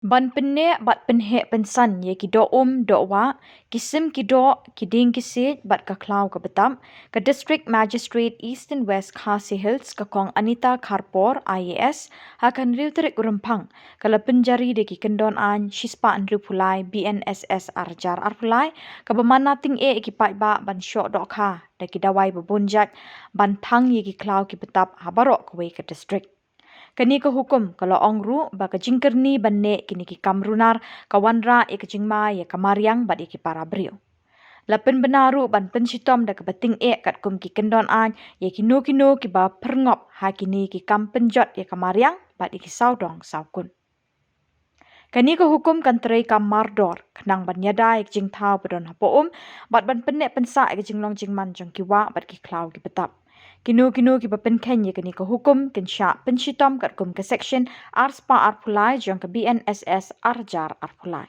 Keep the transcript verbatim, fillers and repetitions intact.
Ban pynneh bad pynheh pynsan ïa ki doh um doh wah, ki sim ki doh, ki dieng ki siej bad ka khlaw ka btap, ka District Magistrate Eastern West Khasi Hills, ka Kong Anita Kharpor, I A S, ha ka hynriew tarik u Rymphang, ka la pynjari da ki kyndon aiñ shispah hynriewphew lai B N S S arhajar arphew lai, kaba mana tyngeh ïa ki paidbah ban shoh dohkha da ki dawai babun jait ban thang ïa ki khlaw ki btap ha baroh kawei ka district. Kane ka hukum ka la ong ruh ba ka jingkyrni ban neh kine ki kam runar ka wanrah ïa ka jingma ïa ka mariang bad ïa ki para briew. La pynbna ruh ban pynshitom da kaba tyngeh katkum ki kyndon aiñ ïa kino kino kiba pyrngop ha kine ki kam pynjot ïa ka mariang bad ïa ki sawdong sawkun. Kane ka hukum kan trei kam mardor khnang ban ïada ïa ka jingthaw ba don hapoh um bad ban pynneh pynsah ïa ka jinglong jingman jong ki wah bad ki khlaw ki btap. Kino kino kiba pynkheiñ ïa kane ka hukum kin shah pynshitom katkum ka section arspah arphew lai jong ka B N S S arhajar arphew lai.